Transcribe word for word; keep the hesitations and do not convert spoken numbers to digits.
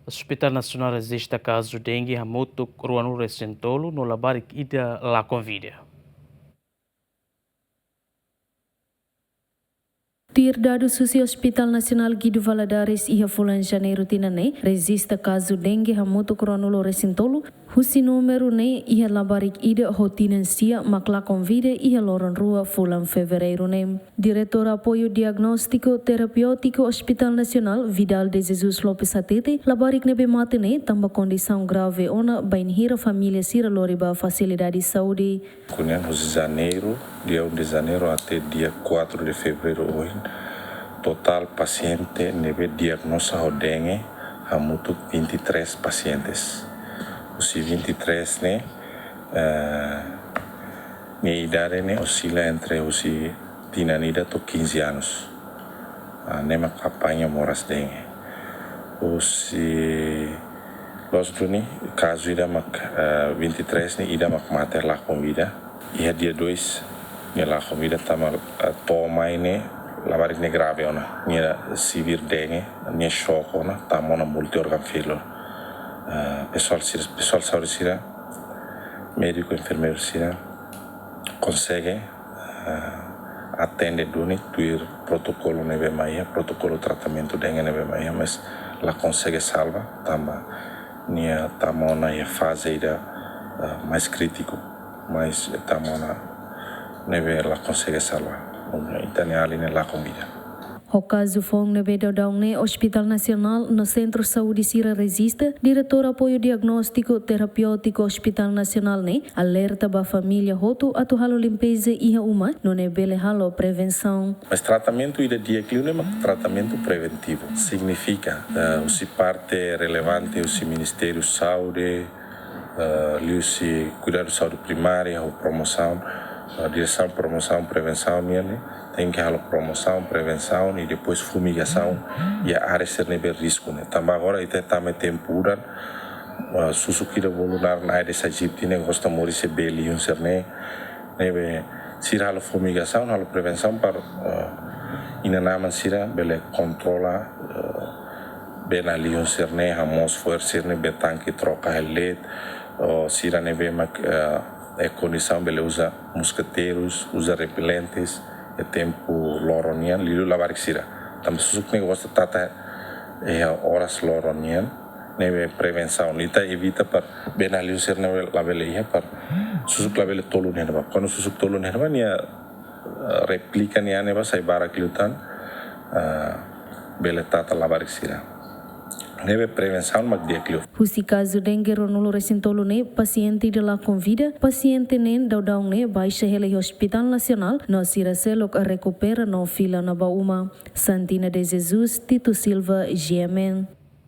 Hospital Nasionál rejista kazu dengue hamutuk ruanulu-resin-tolu no labarik ida lakon vida. Tuir dadus husi Hospital Nasionál Guido Valadares, iha fulan Janeiru tinan ne'e rejista kazu dengue hamutuk ruanulu-resin-tolu, husi númeru ne'e iha labarik ida ho tinan sia mak lakon vida iha loron rua fulan Fevereiru ne'e. Diretór Apoiu Diagnóstiku Terapéutiku Hospital Nasionál, Vidal de Jesus Lopes, hatete labarik ne'ebé mate ne'e tanba kondisaun grave ona, bainhira família sira lori ba fasilidade saúde. Kunen husi Janeiru, dia um de Janeiro até dia quatro de Fevereiro ohin, totál pasiente ne'ebé diagnoza ho dengue hamutuk vinte e três pacientes. Husi vinte e três ne'e, eh, nia idade ne'e osila entre husi tinan ida to'o quinze anos. Ah, ne'e mak apaña moras dengue. Husi loos duni, kazu ida mak, eh, vinte e três ne'e, ida mak mate lakon vida. Iha dia dois ne'e lakon vida tanba, eh, to'o mai ne'e labarik ne'e grave ona. Nia severe dengue, nia shock ona, tama ona multi organ failure. Eh, pesoál sira, pesoál saúde sira, médiku, enfermeiru sira konsege, eh, atende duni tuir protokolu ne'ebé mak iha, protokolu tratamentu dengue ne'ebé mak iha, mas la konsege salva, tanba nia tama ona iha faze ida, eh, mais krítiku, mais tama ona ne'ebé la konsege salva. Ita-nia alin ne'e lakon vida. Ho kazu foun ne'ebé daudaun ne'e Hospital Nasionál no Sentru Saúde sira rejista, Diretór Apoiu Diagnóstiku Terapéutiku Hospital Nasionál ne'e alerta ba família hotu atu halo limpeza iha uma, nune'e bele halo prevensaun. Mas tratamentu ida di'ak liu ne'e mak tratamentu preventivu. Signifika, eh, husi parte relevante, husi Ministériu Saúde, eh, liuhusi kuidadu saúde primária ho promosaun, eh, diresaun promosaun prevensaun nian ne'e tenke halo promosaun, prevensaun i depois fumigasaun iha área sira ne'ebé risku ne'e. Tanba agora ita tama iha tempu udan, eh, susuk ida bolu naran Aedes aegypti ne'e gosta moris iha bee-lihun sira-ne'e. Ne'ebé sira halo fumigasaun, halo prevensaun para, eh, inan-aman sira bele kontrola, eh, bee-lihun sira-ne'e, hamoos fo'er sira-ne'e, bee tanke troka hela de'it, ou sira ne'ebé mak, eh, iha kondisaun bele uza mosketeirus, uza repelentes iha tempu loron nian, liuliu labarik sira. Tanba susuk ne'e gosta tata iha oras loron nian, ne'ebé prevensaun. Ita evita para bee-lihun sira-ne'e labele iha, para susuk labele tolu iha ne'ebá. Kuandu susuk tolu iha ne'ebá, nia, eh, replika nian ne'ebá sai barak liután, eh, bele tata labarik sira. Ne'ebé prevensaun mak di'ak liu. Husi kazu dengue ruanulu-resin-tolu ne'e pasiente ida lakon vida, pasiente neen daudaun ne'e baixa hela iha Hospital Nasionál, no sira seluk rekupera no fila ona ba uma. Santina de Jesus, Tito Silva, G M N.